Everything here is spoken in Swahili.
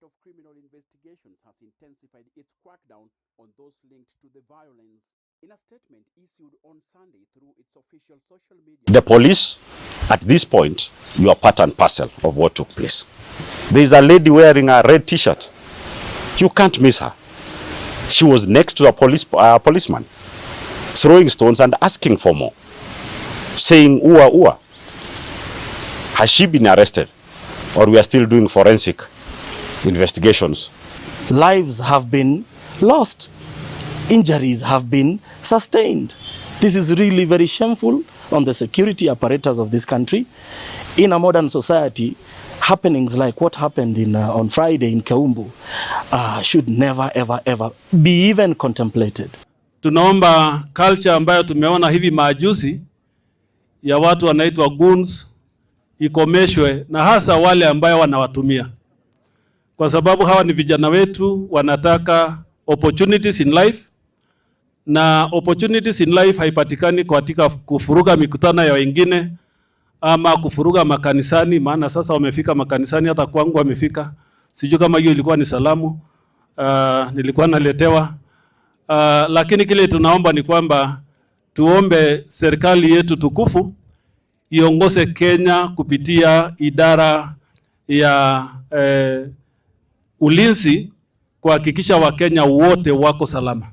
Directorate of Criminal Investigations has intensified its crackdown on those linked to the violence. In a statement issued on Sunday through its official social media, The police, at this point, you are part and parcel of what took place. There is a lady wearing a red T-shirt. You can't miss her. She was next to a policeman, throwing stones and asking for more, saying "ua ua." Has she been arrested, or we are still doing forensic investigations? Lives have been lost, injuries have been sustained. This is really very shameful on the security apparatus of this country. In a modern society, happenings like what happened on Friday in Keumbu should never, ever, ever be even contemplated. Tunaomba culture ambayo tumeona hivi majuzi ya watu wanaitwa goons ikomeshwe, na hasa wale ambayo wanawatumia, kwa sababu hawa ni vijana wetu, wanataka opportunities in life, na opportunities in life haipatikani katika kuvuruga mikutano ya wengine ama kuvuruga makanisani, maana sasa wamefika makanisani, hata kwangu wamefika. Sijui kama hiyo ilikuwa ni salamu nilikuwa naletewa lakini kile tunaomba ni kwamba tuombe serikali yetu tukufu iongoze Kenya kupitia idara ya ulinzi kuhakikisha Wakenya wote wako salama.